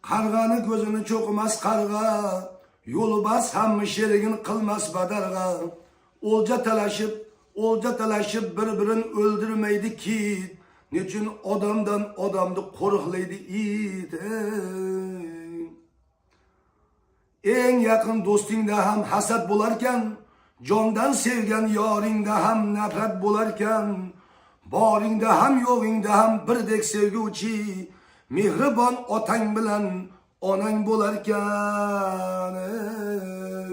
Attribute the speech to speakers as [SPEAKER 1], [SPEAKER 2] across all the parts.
[SPEAKER 1] Qarg'ani ko'zini cho'qimas qarg'a, yo'lbars hamma sherigini qilmas badarg'a. O'lja talashib, o'lja talashib bir-birini o'ldirmaydi kit. Nechun odamdan odamni qo'riqlaydi it. Ey. Eng yaqin do'stingda ham hasad bo'larkan, jondan sevgan yoringda ham nafrat bo'larkan, boringda ham yo'g'ingda ham birdek sevguvchi, mehribon otang bilan onang bo'larkan. Ey.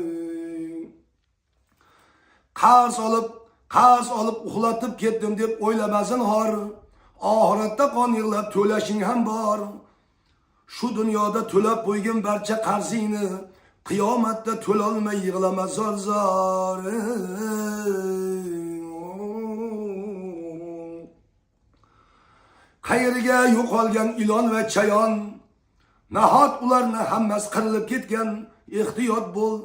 [SPEAKER 1] Qarz olib, qarz olib uxlatib ketdim deb o'ylamasin xor. Oxiratda qon yig'lab to'lashing ham bor. Shu dunyoda to'lab qo'ygan barcha qarzingni qiyomatda to'lolmay yig'lama zor zor. Qayerga yo'qolgan ilon va chayon? Nahot ularni hammasi qirilib ketgan? Ehtiyot bo'l,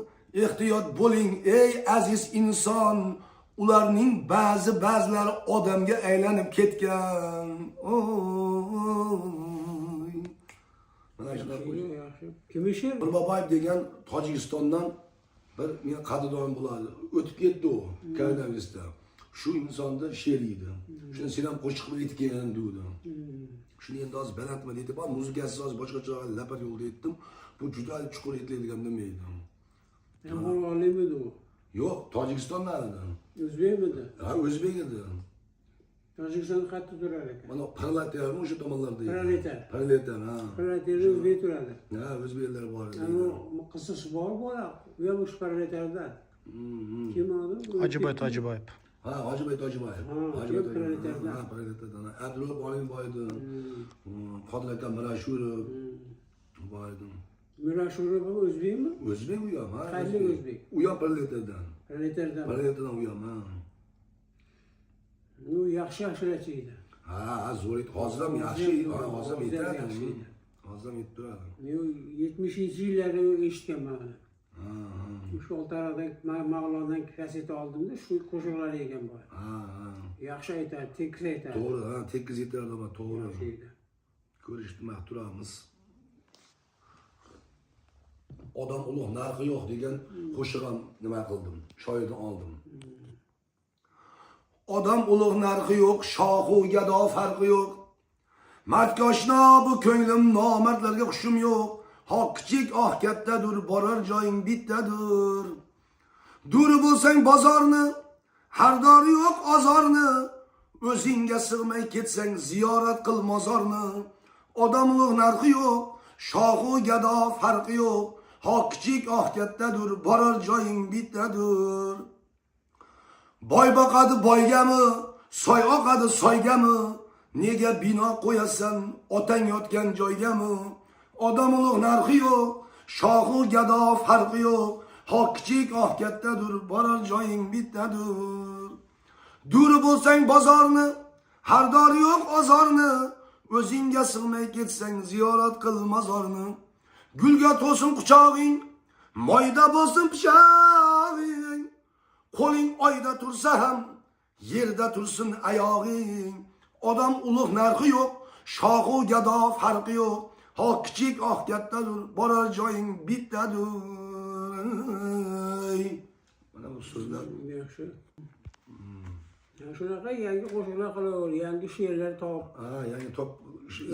[SPEAKER 1] ehtiyot bo'ling ey aziz inson. Ularning ba'zi ba'zilari odamga aylanib ketgan. Oy. Mana shunaqa qo'shiq.
[SPEAKER 2] Yaxshi. Kim she'r?
[SPEAKER 1] Mirboboyev degan Tojikistondan bir men qadrdonim bo'ladi. O'tib ketdi u koronavirusda. Shu insonni she'ri edi. Shuni sen ham qo'shiq qilib aytgin dedi. Shuni endi hozir balandmi deydi, bor muzikasiz hozir boshqacha lapar yo'lda aytdim. Bu juda chuqur aytiladigan nima edi.
[SPEAKER 2] Qo'rg'onlikmidi u?
[SPEAKER 1] Yo'q, Tojikistondan edi.
[SPEAKER 2] O'zbekmidi?
[SPEAKER 1] Ha, o'zbek edi.
[SPEAKER 2] Tojikistonda qayerda turar ekan?
[SPEAKER 1] Mana proletarmi o'sha tomonlarda edi.
[SPEAKER 2] Proletar.
[SPEAKER 1] Proletar, ha.
[SPEAKER 2] Proletarda o'zbek turadi.
[SPEAKER 1] Ha, o'zbeklar bor edi.
[SPEAKER 2] Anu qizisi bor bola. U ham o'sha proletardan. Kim odi?
[SPEAKER 3] Hojiboy Tojiboyev.
[SPEAKER 1] Ha, Hojiboy Tojiboyev.
[SPEAKER 2] Ha,
[SPEAKER 1] Hojiboy
[SPEAKER 2] kim proletardan?
[SPEAKER 1] Ha, proletardan. Abdulla Boling bor edi. Qodir aka Mirashurov bor edi.
[SPEAKER 2] Mirashurov o'zbekmi?
[SPEAKER 1] O'zbek u ham, ha.
[SPEAKER 2] Qaysi o'zbek?
[SPEAKER 1] U ham proletardan.
[SPEAKER 2] Proletardan.
[SPEAKER 1] Proletardan u ham, ha.
[SPEAKER 2] U yaxshi ashulachi edi.
[SPEAKER 1] Ha, ha, zo'r edi. Hozir ham yaxshi, ha, hozir ham
[SPEAKER 2] Hozir ham
[SPEAKER 1] aytadi.
[SPEAKER 2] yaxshi edi.
[SPEAKER 1] Hozir ham aytib turadi.
[SPEAKER 2] Men 70-yillarda eshitganman uni.
[SPEAKER 1] Ha, ha.
[SPEAKER 2] O'sha Oltiariqdan Mavlondan kaseta oldimda shu qo'shiqlar ekan boya.
[SPEAKER 1] Ha, ha.
[SPEAKER 2] Yaxshi aytadi, tekis aytadi.
[SPEAKER 1] To'g'ri, ha, tekis aytadi, to'g'ri.
[SPEAKER 2] Yaxshi edi.
[SPEAKER 1] Ko'rishib turamiz. Odam ulug' narxi yo'q degan qo'shiq ham nima qildim, shoirdan oldim. Odam ulug' narxi yo'q, shohu gado farqi yo'q. Mardga oshno bu ko'nglim, nomardlarga hushim yo'q. Hoq kichik, oh kattadur, borar joying bittadur. Duri bo'lsang bozorni, hardori yo'q ozorni. O'zingga sig'may ketsang ziyorat qil mozorni. Odam ulug' narxi yo'q, shohu gado farqi yo'q. Hoq kichik, oh kattadur, borar joying bittadur. Boy boqadi boygami, soy oqadi soygami? Nega bino qo'yasan otang yotgan joygami? Odam ulug' narxi yo'q, shohu gado farqi yo'q. Hoq kichik, oh kattadur, borar joying bittadur. Duri bo'lsang bozorni, hardori yo'q ozorni. O'zingga sig'may ketsang ziyorat qil mozorni. Gulga to'lsin quchog'ing, moyda bo'lsin pichog'ing. Qo'ling oyda tursa ham yerda tursin oyog'ing. Odam ulug' narxi yo'q, shohu gado farqi yo'q. Hoq kichik, oh kattadur, borar joying bittadur. Mana bu so'zlar.
[SPEAKER 2] Yaxshi. Ya shunaqa yangi qo'shiqlar qilaver, yangi she'rlar top.
[SPEAKER 1] Ha, yangi top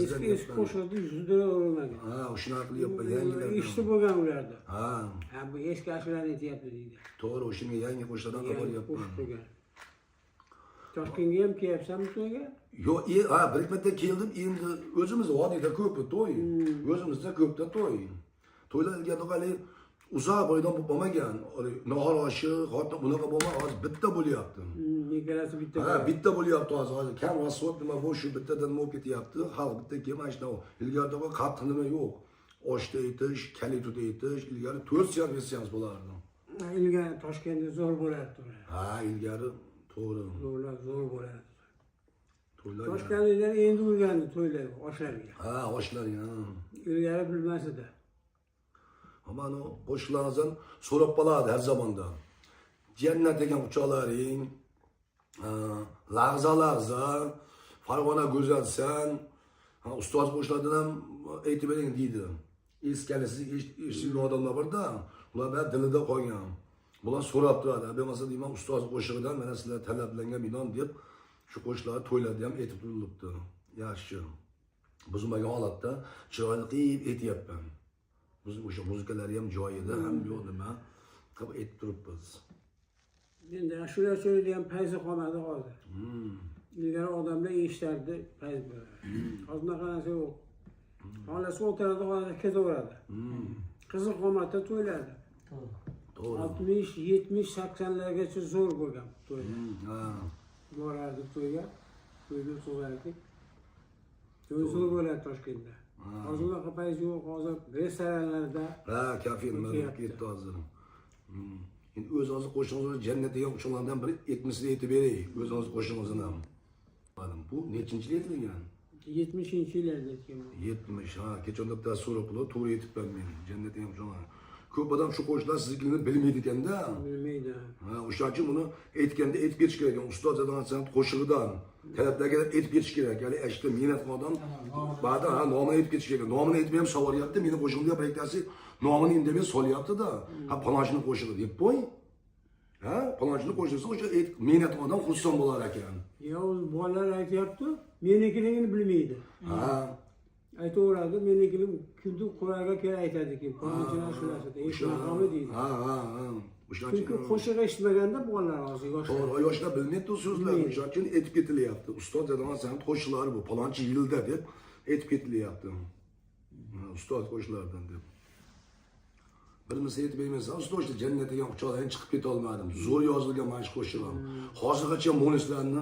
[SPEAKER 2] Eski eski qo'shiqni yuzida o'rmagan.
[SPEAKER 1] Ha, shunaqa qilyapman, yangilar.
[SPEAKER 2] Eshitib bo'lgan ularni.
[SPEAKER 1] Ha,
[SPEAKER 2] Ha, bu eski ashulani aytyapti deydi.
[SPEAKER 1] to'g'ri, o'shanga yangi qo'shiqlardan
[SPEAKER 2] Yangi
[SPEAKER 1] qo'yyapman.
[SPEAKER 2] qo'shiq qo'ygan. Toshkentga ham kelyapsanmi to'yga?
[SPEAKER 1] Yo'q, ha, bir ikki marta keldim, endi o'zimiz vodiyda ko'p to'y. O'zimizda ko'pda to'y. To'ylar ilgari haligi uzoq boydan bo'lib bo'lmagan. Nahor oshi, xotin bunaqa bo'lmay, hozir bitta bo'lyapti.
[SPEAKER 2] Ikkalasi bitta.
[SPEAKER 1] Ha, bitta bo'lyapti hozir. Hozir kam rasxod nima bu shu bittadan nima bo'lib ketyapti. Xalq bitta kelib mana shunaqa. Ilgaridaqa qattiq nima yo'q. Oshda etish, kalitуда etish, ilgari 4 seans, 5 seans bo'lardi.
[SPEAKER 2] Ilgari Toshkentda zo'r bo'lardi to'ylar.
[SPEAKER 1] Ha, ilgari to'g'ri.
[SPEAKER 2] To'ylar zo'r bo'lardi.
[SPEAKER 1] To'ylar.
[SPEAKER 2] Toshkentliklar endi o'rgandi to'ylar, oshlarga.
[SPEAKER 1] Ha, oshlarga. Ha.
[SPEAKER 2] Ilgari bilmas edi.
[SPEAKER 1] Ama o qo'shiqlaringizdan so'rab qoladi har zamonda. Jannat degan quchoqlaring, lag'za lag'za, Farg'ona go'zalsan, ha, ustoz qo'shiqlardan ham aytib bering deydi. Eskalisiz eshitgan odamlar borda, ular bari dilida qolgan. Bular so'rab turadi. Bo'lmasa deyman, ustoz qo'shig'idan mana sizlar talablangan binoan deb shu qo'shiqlarni to'ylarda ham aytib turilibdi. Yaxshi. Buzilmagan holatda chiroyli qilib aytyapman. Biz o'sha muzikalari ham joyida, ham yo'q nima qilib aytib turibmiz.
[SPEAKER 2] Endi ashula so'zlaydigan fayzi qolmadi hozir. Ilgari odamlar eshitardi, fayz bo'lardi. Hozir unaqa narsa yo'q. Xohlasa o'tiradi, xohlasa ketaveradi. Qiziq qomatda to'ylardi.
[SPEAKER 1] To'g'ri.
[SPEAKER 2] 60, 70, 80largacha zo'r bo'lgan to'ylar.
[SPEAKER 1] Ha.
[SPEAKER 2] Borardik to'yga, to'yga o'tkazardik. To'y zo'r bo'ladi Toshkentda. Hozir unaqa fayz yo'q, hozir restoranlarda
[SPEAKER 1] Ha, kafe nima
[SPEAKER 2] O'tyapti.
[SPEAKER 1] ketdi hozir. Endi o'z hozir qo'shig'imizni jannat degan quchoqlardan biri 70-ni aytib beray. O'z hozir qo'shig'imizni ham. Bu nechinchi yil aytilgan?
[SPEAKER 2] 70-yillarda aytganman.
[SPEAKER 1] 70, ha, kechonda bitta so'rab qilib, to'g'ri aytibman men. Jannat degan quchoqlar. Ko'p odam shu qo'shiqlar siznikini bilmaydi ekanda.
[SPEAKER 2] Bilmaydi.
[SPEAKER 1] Ha, o'shaning uchun buni aytganda aytib ketish kerak. Ustoz Zadon san'at qo'shig'idan talablarga aytib ketish kerak. Ya'ni eshitib mehnat qilgan odam ba'dan ha nomini aytib ketish kerak. Nomini aytmay ham solyapti. Meni qo'shig'imga bir ikkitasi nomini indamay solyapti-da. Ha, palonchini qo'shig'i deb qo'y. Ha, palonchini qo'shilsa o'sha mehnat qilgan odam xursand bo'lar ekan.
[SPEAKER 2] Ya u bolalar aytyapti, menikiligini bilmaydi.
[SPEAKER 1] Ha,
[SPEAKER 2] Aytaveradi, menikini kimdir qulog'iga kelib aytadi ki, palonchini ashulasi deydi, shunaqami deydi.
[SPEAKER 1] Ha, ha, ha. O'shaning
[SPEAKER 2] Chunki
[SPEAKER 1] uchun
[SPEAKER 2] qo'shiq eshitmaganda bolalar hozir yoshlar.
[SPEAKER 1] to'g'ri, yoshlar bilmaydi u so'zlarni. O'shaning uchun aytib ketilyapti. Ustoz Zadon san'at qo'shiqlari bu palonchi yilda deb aytib ketilyapti. Ha, ustoz qo'shiqlaridan deb. Bir misol aytib bermaysan, ustoz işte jannat degan quchoqdan chiqib keta olmadim. Zo'r yozilgan mana shu qo'shiq ham. Hozirgacha munislarni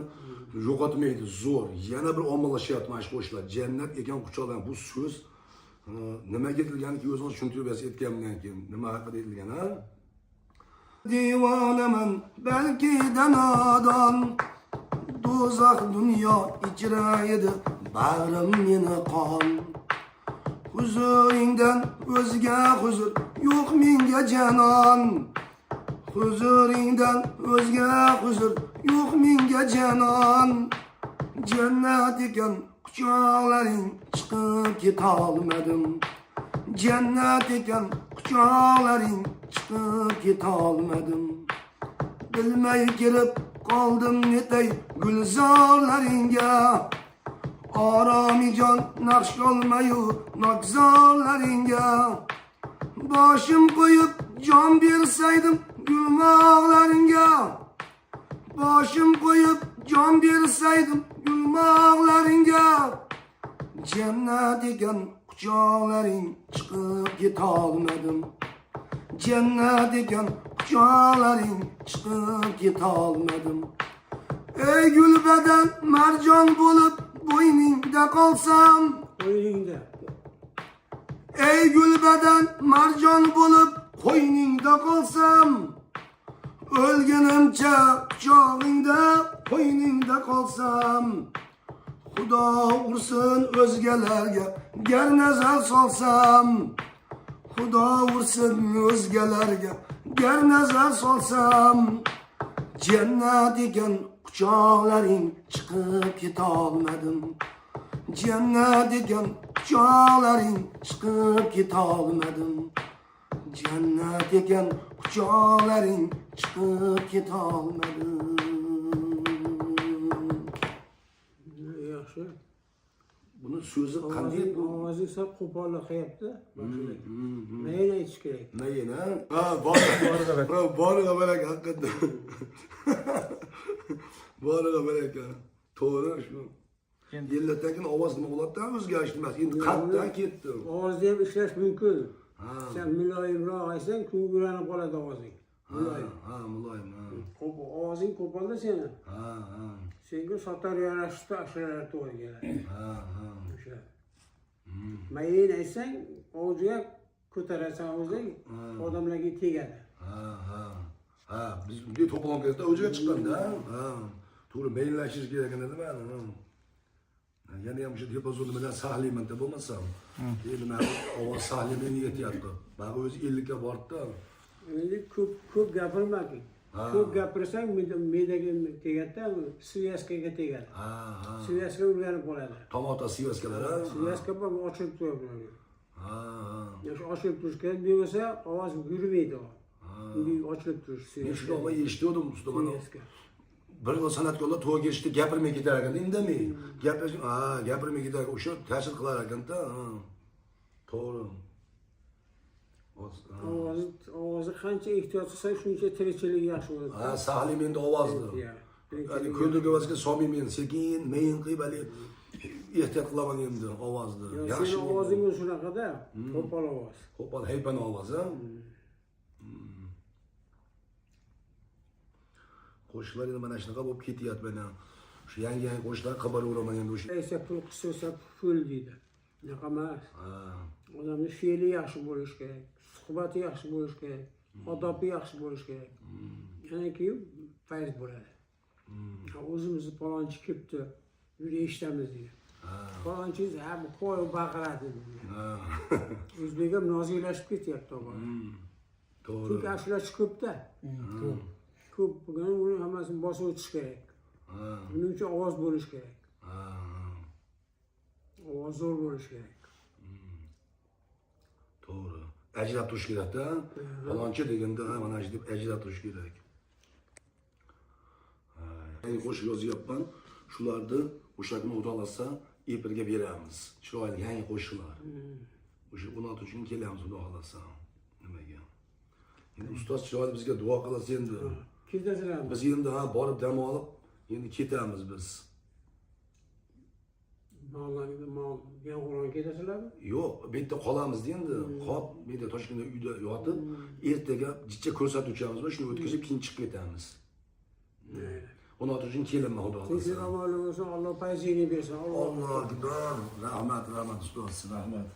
[SPEAKER 1] yo'qotmaydi, zo'r. Yana bir ommalashyapti mana shu qo'shiqlar. Jannat ekan quchoqdan bu so'z nimaga aytilganiki o'zingiz tushuntirib berasiz aytganimdan keyin nima haqida aytilgan, ha? Divonaman balki danodon, do'zax dunyo ichra edi bag'rim meni qon. Huzuringdan o'zga huzur yo'q menga janon. Huzuringdan o'zga huzur yo'q menga janon. Jannat ekan quchoqlaring chiqib ketolmadim. Jannat ekan quchoqlaring chiqib ketolmadim. Bilmay kirib qoldim netay gulzorlaringga. Oromijon naqsh olmayu nokzorlaringga. Boshim qo'yib jon bersaydim gulmoqlaringga. Boshim qo'yib jon bersaydim gulmoqlaringga. Jannat ekan quchoqlaring chiqib ketolmadim. Jannat ekan quchoqlaring chiqib ketolmadim. Ey gul badan marjon bo'lib bo'yningda qolsam.
[SPEAKER 2] Qo'yningda.
[SPEAKER 1] Ey gul badan marjon bo'lib qo'yningda qolsam. O'lgunimcha quchog'ingda qo'yningda qolsam. Xudo ursin o'zgalarga gar nazar solsam. Xudo ursin o'zgalarga gar nazar solsam. Jannat ekan quchoqlaring chiqib ketolmadim. Jannat ekan quchoqlaring chiqib ketolmadim. Jannat ekan quchoqlaring chiqib ketolmadim.
[SPEAKER 2] Yaxshi.
[SPEAKER 1] Buni so'zi qanday bu?
[SPEAKER 2] Ovozing sal qo'pollik qilyapti. Mayin aytish kerak.
[SPEAKER 1] Mayin, ha? Ha, bor. Ha, boriga baraka haqiqatdan. Boriga baraka. To'g'ri shu. Yillardan keyin ovoz nima bo'ladi-da, o'zgarish emas. Endi qatdan ketdi.
[SPEAKER 2] Ovozni ham ishlash mumkin.
[SPEAKER 1] Ha.
[SPEAKER 2] Sen muloyimroq aytsang, kuygulanib qoladi ovozing. Muloyim.
[SPEAKER 1] Ha, muloyim, ha.
[SPEAKER 2] Ovozing qo'polda seni.
[SPEAKER 1] Ha, ha.
[SPEAKER 2] Senga sotar yarashdi, ashulalar to'g'ri keladi.
[SPEAKER 1] Ha, ha.
[SPEAKER 2] O'sha. Mayin aytsang, ovoziga ko'tarasan o'zing, odamlarga tegadi.
[SPEAKER 1] Ha, ha. Ha, biz bunday to'polon ketdi, o'ziga chiqqanda. Ha. To'g'ri, mayinlashish kerak ekan nimani. Yana ham o'sha diapazon nimadan sahliman-da bo'lmasam. Endi mana ovoz sahli menga yetyapti. Mana o'zi 50 ga bordi-da.
[SPEAKER 2] Endi ko'p ko'p gapirmagin. Ko'p gapirsang me'daga tegadi-da, svязkaga tegadi.
[SPEAKER 1] Ha, ha.
[SPEAKER 2] Svязka ulanib qoladi.
[SPEAKER 1] Tomota svязkalari.
[SPEAKER 2] Svязka bor, ochilib turadi.
[SPEAKER 1] Ha, ha.
[SPEAKER 2] Ya shu ochilib turishi kerak, bo'lmasa ovoz yurmaydi u. Bunday ochilib turishi.
[SPEAKER 1] Men shuni olmay eshitiyordum usta mana.
[SPEAKER 2] Suyaska.
[SPEAKER 1] Bir xil san'atkorlar to'yga kelishda gapirmay ketar ekan, indamay. Gapirish, ha, gapirmay ketar ekan, o'sha ta'sir qilar ekanda. Ha. To'g'ri. Ha.
[SPEAKER 2] Ovozi qancha ehtiyot qilsa, shuncha tirikchilik yaxshi bo'ladi.
[SPEAKER 1] Ha, sahli menda ovozni.
[SPEAKER 2] Ya,
[SPEAKER 1] Hali ko'ndirga ovozga solmayman, sekin, mayin qilib hali ehtiyot qilaman endi ovozni.
[SPEAKER 2] Yo,
[SPEAKER 1] Yaxshi.
[SPEAKER 2] seni ovozing o'zi shunaqada, qo'pol ovoz.
[SPEAKER 1] Qo'pol haypan ovoz, ha? Qo'shiqlar endi mana shunaqa bo'lib ketyapti mana. Shu yangi yangi qo'shiqlar qilib boraveraman endi o'sha.
[SPEAKER 2] Esa pul qistirsa pul deydi. Unaqa emas.
[SPEAKER 1] Ha.
[SPEAKER 2] Odamni fe'li yaxshi bo'lishi kerak, suhbati yaxshi bo'lishi kerak, odobi yaxshi bo'lishi kerak. Yana keyin fayz bo'ladi. Ha, o'zimizni palonchi kelibdi, yur eshitamiz deydi. Palonchi ha, bu qo'y baqiradi deydi.
[SPEAKER 1] Ha.
[SPEAKER 2] O'zbek ham noziklashib ketyapti tobora.
[SPEAKER 1] To'g'ri.
[SPEAKER 2] Chunki ashulachi ko'pda.
[SPEAKER 3] Ko'p.
[SPEAKER 2] Ko'p bo'lgani uni hammasini bosib o'tish kerak.
[SPEAKER 1] Ha.
[SPEAKER 2] Buning uchun ovoz bo'lishi kerak.
[SPEAKER 1] Ha.
[SPEAKER 2] Ovoz zo'r bo'lishi kerak.
[SPEAKER 1] To'g'ri. Ajrab turish kerak-da. Falonchi deganda ha, mana shu deb ajrab turish kerak. Ha, yangi qo'shiq yozyapman. Shularni o'sha kuni Xudo xohlasa efirga beramiz. Chiroyli yangi qo'shiqlar. O'sha 16 kun kelamiz Xudo xohlasa. Nimaga? Endi ustoz chiroyli bizga duo qilasiz endi.
[SPEAKER 2] Ketasizlarmi?
[SPEAKER 1] Biz endi ha borib dam olib endi ketamiz biz.
[SPEAKER 2] Mollarga mol Yangiqo'rg'onga ketasizlarmi?
[SPEAKER 1] Yo'q, bu yerda qolamiz endi. Hop, bu yerda Toshkentda uyda yotib, ertaga jicha ko'rsatuvchimiz bor, shuni o'tkazib keyin chiqib ketamiz. 16 kun kelaman Xudo
[SPEAKER 2] Tinchlik
[SPEAKER 1] xohlasa.
[SPEAKER 2] omonlik bo'lsin, Alloh fayzingni bersin. Alloh
[SPEAKER 1] Alloh akbar. Rahmat, rahmat ustoz, rahmat.